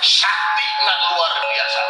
Sakti na luar biasa.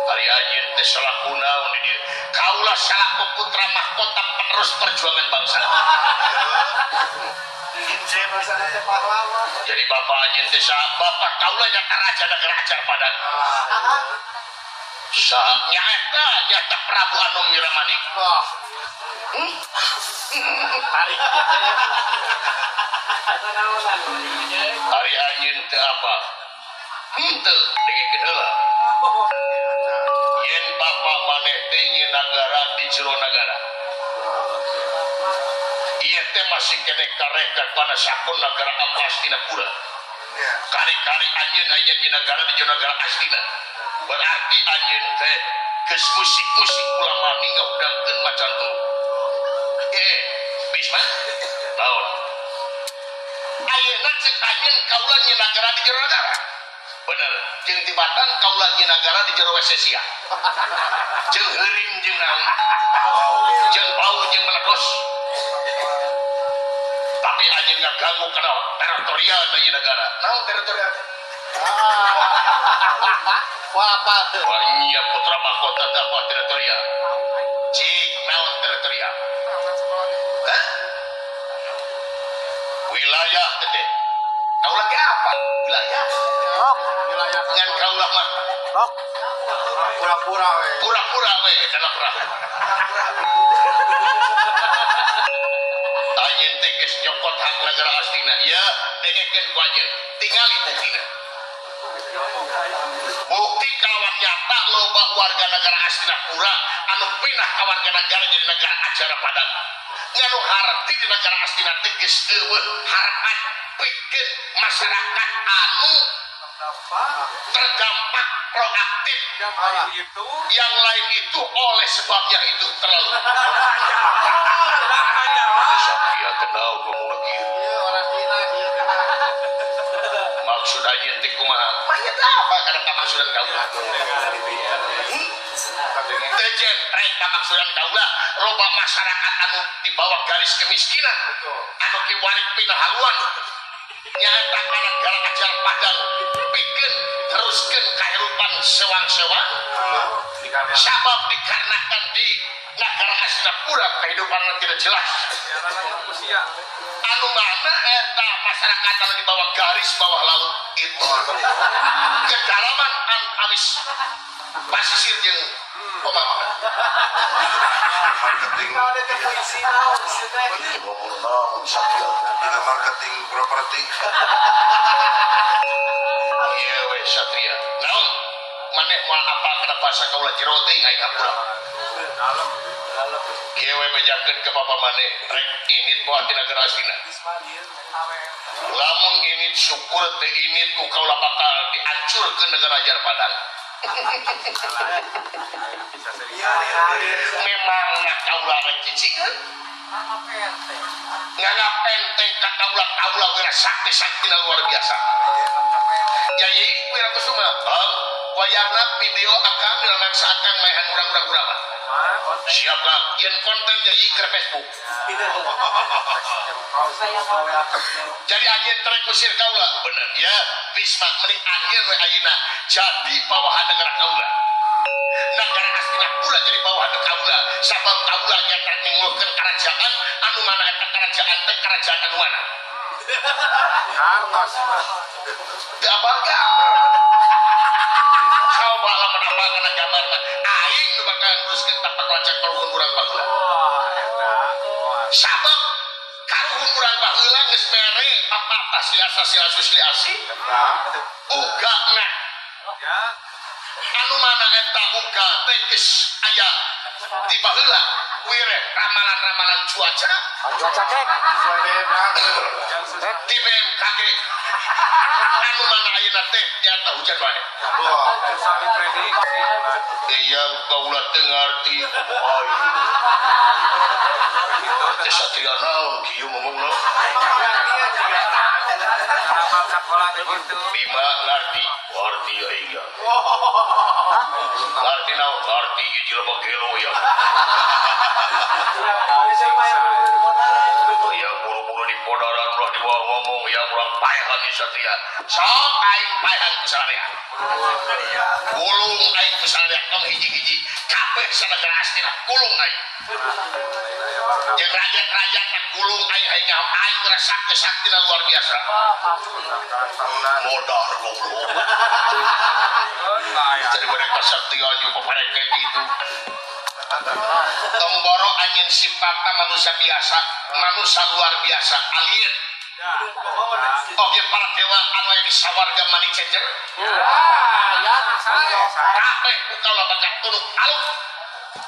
Ari anjeun teh salaku naon di dieu? Kaula salaku putra mahkota penerus perjuangan bangsa. Jadi bapak anjeun teh bapak kaula nyata raja negara ajar Padang. Saha nyaeta nyata Prabu Anom Wiramanik. Ari anjeun teh apa? Henteu dengekeun heula. Yen bapak maneh teh nyeun nagara di jero nagara. Ieu teh masih keneh karekat pada sakon nagara Astinapura. Kari-kari anjeun aya di nagara di jero nagara Astina. Berarti anjeun teh geus musik-musik ulama ngahudangkeun macan turu. Bisma naon? Ayeuna cek anjeun kaula nyeun nagara di jero nagara. Bener, jeung tibatan kaula nyeun nagara di jero WC sia. Jeung heurim jeung naon? Jeung bau jeung meledos. Tapi anjeun ngaganggu kana teritorial na ieu nagara. Naon teritorial? Wah apa? Wah iya putra mahkota dapat teritorial. Cik naon teritorial? Hah? Wilayah teh. Kaula ge apa? Wilayah. Rok, wilayah ngan kaula mah. Rok. Pura-pura we. Pura-pura we kana perahu. Anjeun teh geus nyokot hak nagara Astina. Ya, dengekeun ku anjeun. Tingali buktina. Bukti kalawan nyata loba warga negara Astinapura anu pindah ka warga negara jadi negara acara Padang. Nganu harti di negara Astina teh geus eueuh harapan pikeun masyarakat anu terdampak proaktif. Yang lain itu oleh sebabnya itu terlalu. Satria kenal ngomong kieu. Maksud anjeun teh kumaha? Mah apa kana pamaksudan kaula? Teu jentrek pamaksudan kaula, loba masyarakat anu di bawah garis kemiskinan, anu kiwari pindah haluan. Nyaeta kana negara ajar Padang pikeun teruskeun kahirupan sewang-sewang. Sabab dikarenakan di negara Astinapura kehidupan tidak jelas. Anu mana eta masyarakat anu di bawah garis bawah laut itu kedalaman antawis pasisir jeung pemamakan. Marketing. Marketing properti. Iya we Satria. Naon maneh moal apal kana basa kaula jero teuing aing hampura. Kieu we bejakeun ka bapa maneh rek init moal ti nagara Astina. Lamun init syukur teu init ku kaula bakal diancurkeun negara Ajar Padang. Memang kaula rek cicingkeun. Nganggap enteng ka kaula-kaula wira sakti-saktina luar biasa. Jadi Wira Kusuma, bang, wayahna video akang maksa akang maehan urang-urang urang. Siap lah, yen konten jadi ke Facebook. Jadi anjeun trek usir kaula, bener ya. Bisma mending anjeun we ayeuna jadi bawahan negara kaula. Negara Astina pula jadi bawahan kaula. Sabab kaula nyata nimbulkeun kerajaan anu mana eta kerajaan teh kerajaan anu mana? Hartos. Teu apal gambar. Coba lamun apal kana gambar mah aing nu bakal nguruskeun tapak lancang kaluhun urang baheula. Sabab kaluhun urang baheula geus mere apa-apa sila susli asi. Uga na. Anu mana eta uga teh geus aya di baheula wire ramalan-ramalan cuaca. Cuaca kek. Di BMKG. Anu mana ayeuna teh nyata hujan wae. Iya kaula teu ngarti. Teh Satria naon kieu ngomongna? Bima ngarti, ngarti aing ya. Ngarti naon? Ngarti ieu jelema gelo ya. Ya buru-buru di dipodaran ulah dibawa ngomong ya urang paehan satria. Sok aing paehan ku sararea. Gulung aing ku sararea tong hiji-hiji kabeh sanegara Astina gulung aing. Jeung rakyat-rakyat gulung aing aing aing sakti saktina luar biasa. Modar goblok. Jadi mereka sakti aju papareke gitu. Tong boro anjeun sifatna manusia biasa, manusia luar biasa, alien. Oke para dewa anu aya di sawarga mani cenjer. Kabeh ku kaula bakal tunduk aluk.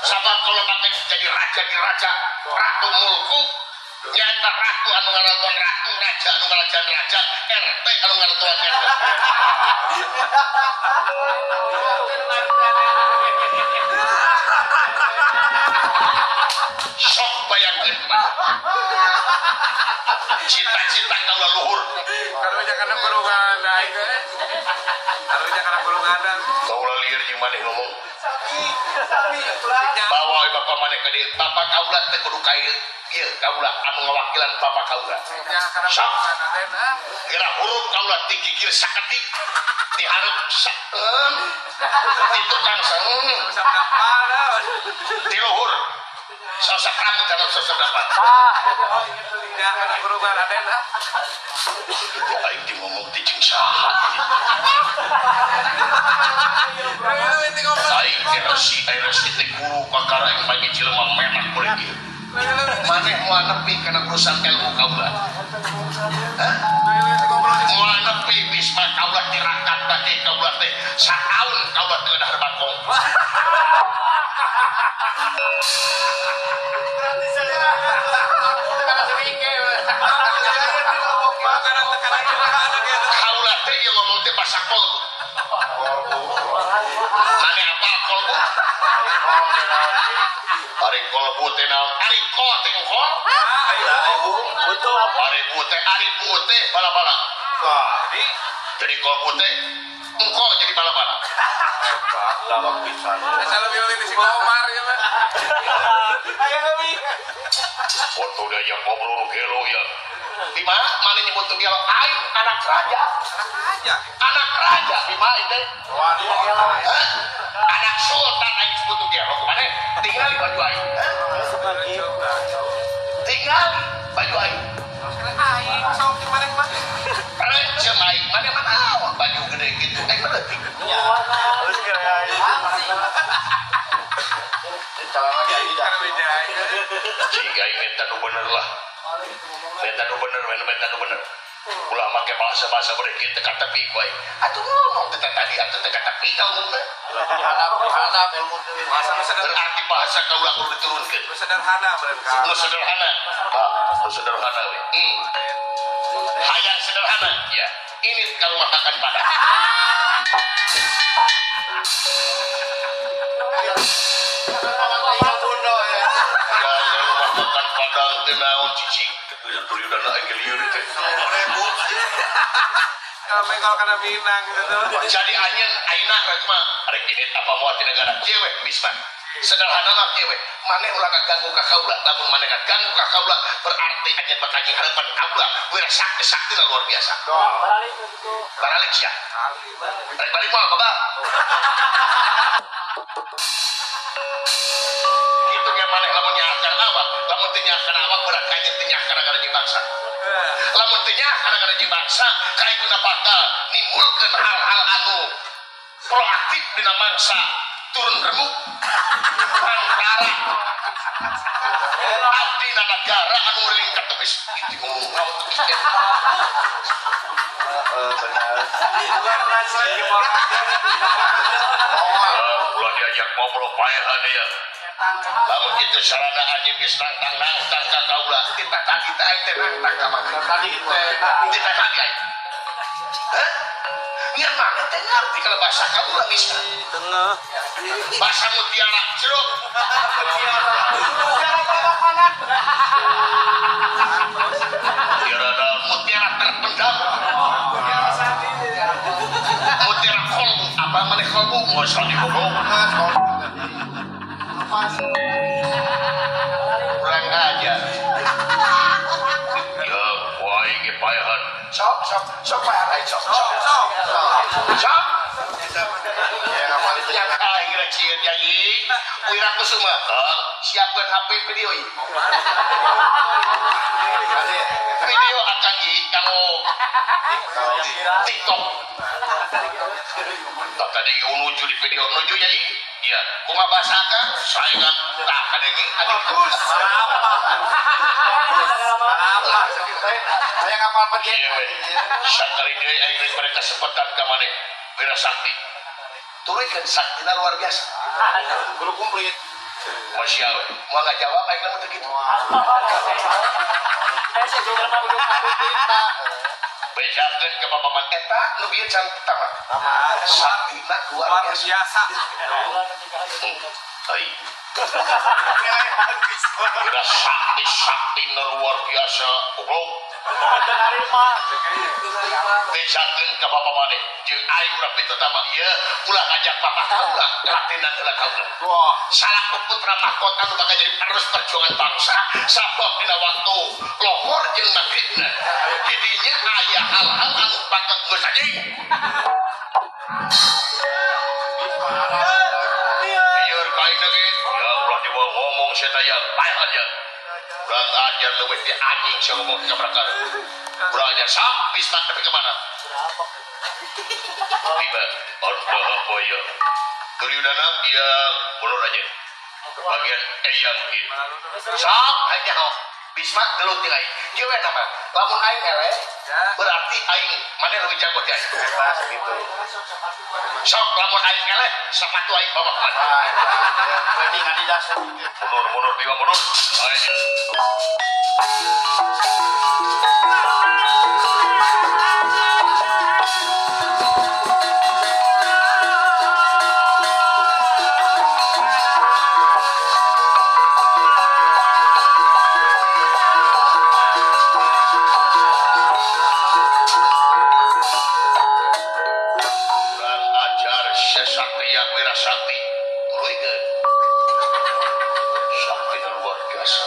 Sabab kaula bakal jadi raja di raja, ratu mulku. Nyaeta ratu anu ngaratuan ratu, raja anu ngarajaan raja, RT anu ngaratuan RT. Sok bayangkeun mah. Cita-cita kaula luhur. Karunya kana kurungan aing teh. Karunya kana kurungan. Kaula lieur jeung maneh ngomong. Bawa bapak maneh ka dieu. Bapak kaula teh kudu ka ieu. Ieu kaula anu ngawakilan bapak kaula. Sok. Geura huruf kaula ti gigir sakedik. Di hareup saeum. Di tukang saeum. Di luhur. Sosok rambut dalam sosok dapat. Ya, kana kurungan Raden ah. Itu aing di ngomong ti jeung saha. Aing teh resi, aing resi teh guru kakara aing mah jelema menak boleh kieu. Maneh moal nepi kana urusan ilmu kaula. Hah? Moal nepi bisma kaula tirakat bade kaula teh sataun kaula teh dahar bakong. Kaula teh ieu ngomong teh bahasa kolbu. Maneh apal kolbu? Ari kolbu teh naon? Ari kol teh engkol? Ari bu teh bala-bala. Jadi kolbu teh engkol jadi bala-bala. Lawak pisan. Asal milih di si Komar ya mah. Aya leuwih. Foto dia ngobrol nu gelo ya. Di mana mana nyebut nu gelo? Aing anak raja. Anak raja di mana itu? Anak sultan aing sebut nu gelo. Mana? Tinggal baju aing. Tinggal baju aing. Aing sok di mana mah? Recem aing mana mana baju gede gitu. Aing mah leutik. Terus kira aing. Jika aing minta nu bener lah. Minta nu bener, minta nu bener. Ulah make bahasa-bahasa mereka teka tepi ku aing. Atuh ngomong teh tadi atuh teka tepi kamu teh. Berarti bahasa kaula kudu diturunkeun. Sederhana mereka. Nu sederhana. Ah, nu sederhana we. Hayang sederhana ya. Ini kalau makan pada. Makan padang teh naon cicing. Turiudana aing lieur teh. Kalau mengkol kana Minang gitu. Jadi anjeun ayeuna rek mah rek ini apa moal ti negara kieu we Bisma. Sederhana mah kieu we. Maneh ulah ngaganggu ka kaula, lamun maneh ngaganggu ka kaula berarti anjeun bakal jeung harapan kaula wira sakti-saktina luar biasa. Baralik sia. Rek balik moal bapak. Kitu ge maneh lamun nyaahkeun awak, lamun teu nyaahkeun awak berarti anjeun teu nyaahkeun kana bangsa. Lamun teu nyaahkeun kana bangsa, kaiguna bakal nimbulkeun hal-hal anu proaktif dina mangsa turun remuk antara abdi na negara anu ngeuring katepis itu ngomong naon teh. Benar. Ulah diajak ngobrol paehan ya. Lamun kitu sarana anjeun geus nangtang-nangtang ka kaula, kita tadi teh aing teh nangtang ka mana? Tadi teh. Kita tadi aing. Hah? Ngan maneh teh ngarti kalau bahasa kaula geus Tengah. Bahasa mutiara jeruk. Mutiara mutiara terpendam. Mutiara kolbu, apa maneh kolbu? Moal digoblok. Kurang aja. Ya, Sok sok sok aing sok sok sok. Yang aing rek sieun yai Wirakusuma siapkeun HP video ieu. Video akang ieu kanggo TikTok. Tak tadi nuju di video nuju yai. Iya, kumaha bahasa akang? Saengan tah kadenge bagus. Saya kapal pergi. Sakali deui aing rek mere kesempatan ka maneh Wira Sakti. Turunkan saktina luar biasa. Guru komplit. Masya Allah. Mau nggak jawab aing lamun teu kitu. Bejakeun ka papaman eta nu bieu can pertama. Saktina luar biasa. Ai. Wira Sakti saktina luar biasa. Goblok. Bejakeun ka bapa maneh jeung aing urang pertama ieu ulah ngajak papa kaula latinan heula kaula. Salaku putra mahkota nu bakal jadi penerus perjuangan bangsa sabab dina waktu lohor jeung magribna didinya aya hal-hal anu bakal geus anjing. Lieur ka aing ge ya ulah dibawa ngomong sia taya paeh aja. Urang ajar leuwih ti anjing sia ngomong ka perkara. Urang ajar sam Bisma tapi kemana? Tiba anda apa ya? Duryudana ya mundur aja. Bagian eyang ieu. Sam aing nyaho. Bisma gelut jeung aing. Kieu we nama. Lamun aing eleh berarti aing maneh leuwih jago ti aing. Gitu. Sok lamun aing eleh sepatu aing bawa ka mana? Training Adidas. Mundur mundur Bima mundur. Aing. Satria Wira Sakti tuluykeun. Sakti luar biasa.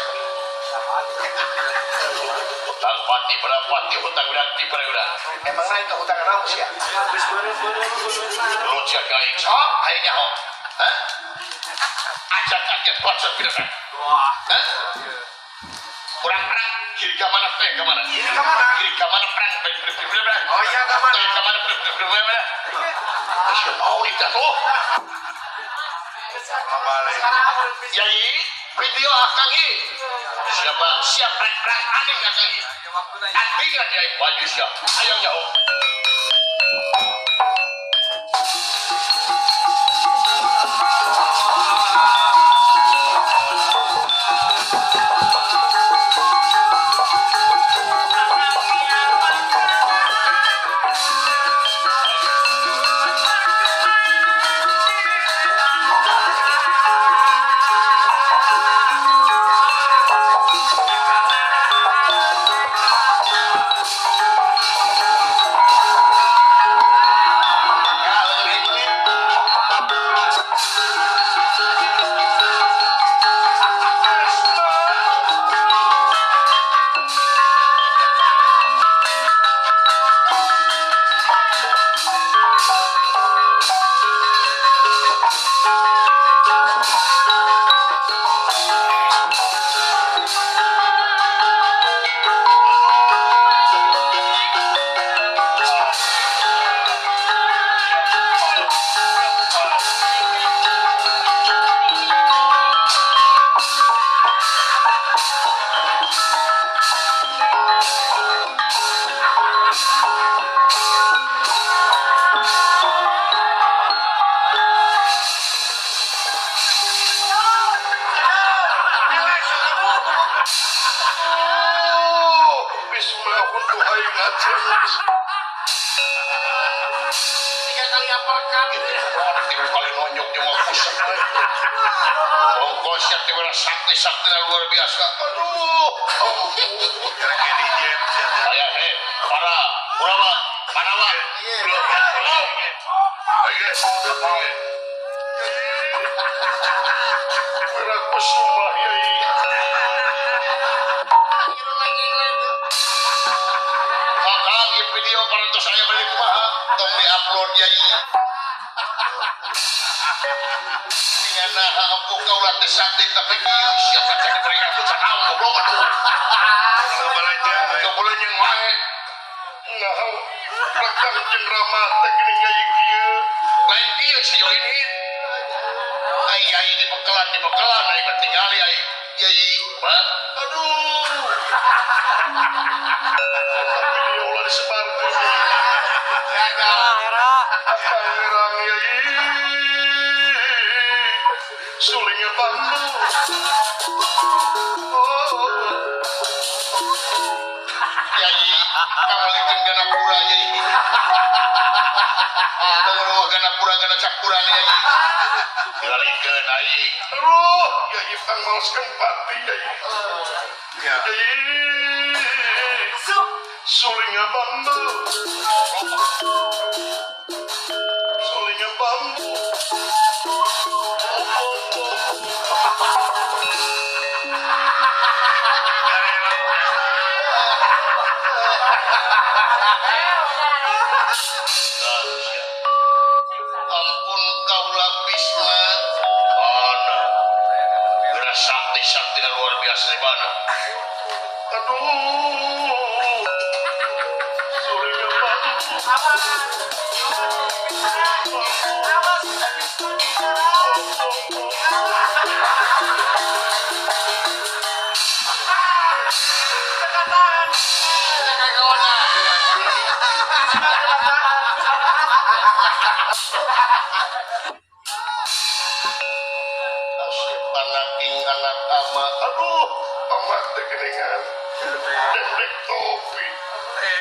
Hutang pati berapati hutang berarti berapa? Emang lain ke hutang naon sia? Lu sia ka aing sok aing nyaho. Hah? Ajak-ajak bacot pisan. Wah. Hah? Kurang perang kiri ka mana teh ka mana? Kiri ka mana? Kiri ka mana perang? Oh iya ka mana? Ka mana? Mau nikah tuh. Yai, video akang ieu. Siapa siap rek perang aning akang ieu. Tandingan yai baju siap. Ayo nyaho. Tiga kali uppercut. Tiga kali nonyok dia mau pusing. Ongkos siap di mana sakti-sakti luar biasa. Aduh. Saya para ulama, para Wirakusuma yai. Kakang ieu Video parantos aya balik kumaha tong di-upload yai. Tinggal naha ampuh kaula teh sakti tapi kieu sia kaca diberi aku cakau goblok atuh. Kebalanjang we. Kebalanjang wae. Nah, rekam jeung Rama teh geuning yai kieu. Lain kieu si Join. Ai yai di bekelan ai mah tingali ai. Yai, Pak. Aduh. Video ulah disebarkeun. Pangerang yai. Sulingnya bambu. Oh. Yai, kamalikeun gana pura yai. Tunggu gana pura gana cakura yai. Ngalikeun aing. Aduh, yai pangmaoskeun pati yai. Ya. Yai. Sulingnya bambu. Sulingnya bambu. Ampun kaula Bisma. Ana. Geura sakti-sakti luar biasa di mana. Aduh. Sulingnya bambu.